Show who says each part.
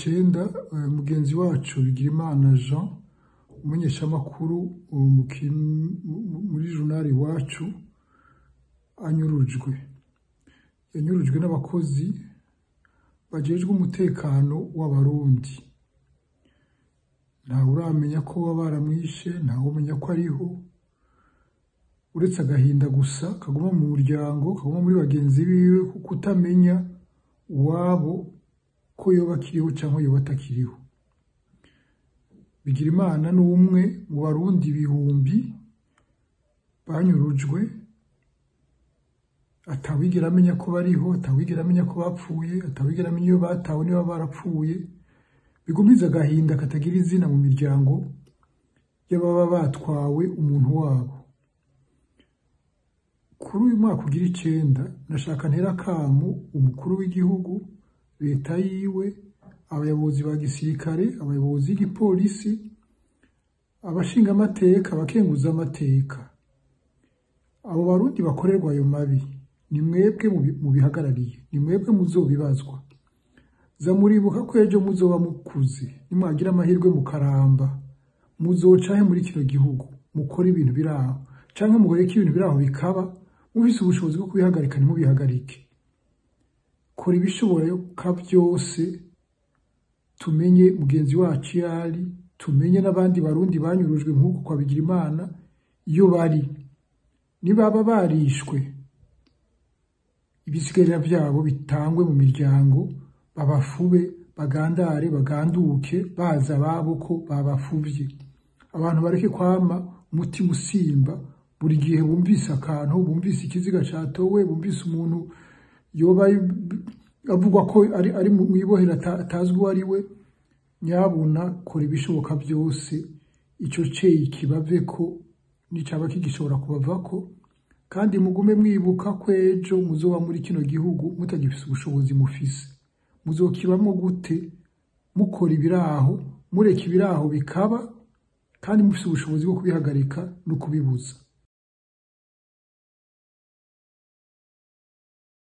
Speaker 1: icenda, mugenzi wacu Bigirimana Jean, umumenyeshamakuru muri journal Iwacu, anyurujwe. Yanyurujwe n'abakozi bajejwe umutekano w'Abarundi. Ntawe uramenya ko baba baramwishe, ntawumenya ko ariho, uretse agahinda gusa kaguma mu muryango, kaguma muri bagenzi biwe, kuko utamenya uwabo ko yoba akiriho canke yoba atakiriho. Bigirimana ni umwe mu Barundi ibihumbi banyurujwe, atawigera amenya ko bariho, atawigera amenya ko bapfuye, atawigera amenya iyo batawe niba barapfuye. Bigumiza agahinda katagira izina mu miryango y'ababa batwawe umuntu wabo. Kuri uyu mwaka ugira icenda, nashaka ntera akamo umukuru w'igihugu, leta yiwe, abayobozi ba gisirikare, abayobozi b'igipolisi, abashingamateka, abakenguzamateka. Abo Barundi bakorerwa ayo mabi, ni mwebwe mubihagarariye, ni mwebwe muzobibazwa. Za muribuka ko ejo muzoba mukuze, nimwagira amahirwe mukaramba, muzocahe muri kino gihugu, mukore ibintu biraho, canke mugoreke ibintu biraho bikaba, mufise ubushobozi bwo kubihagarika ntimubihagarike. Kora ibishoboka vyose tumenye mugenzi wacu iyo ari, tumenye n'abandi Barundi banyurujwe nk'uko kwa Bigirimana iyo bari. Nibaba barishwe, ibisigarira vyabo bitangwe mu miryango, babafube, bagandare, baganduke, baza ababo ko babafuvye. Abantu bareke kwama umutima usimba buri gihe bumvise akantu, bumvise ikiziga catowe, bumvise umuntu yoba avugwa ko ari mw'ibohero atazwi uwo ari we. Nyabuna kora ibishoboka vyose ico ceyi kibaveko nicaba kigishobora kubavako, kandi mugume mwibuka ko ejo muzoba muri kino gihugu mutagifise ubushobozi mufise. Muzokibamwo gute mukora ibiraho, mureka ibiraho bikaba, kandi mufise ubushobozi bwo kubihagarika no kubibuza?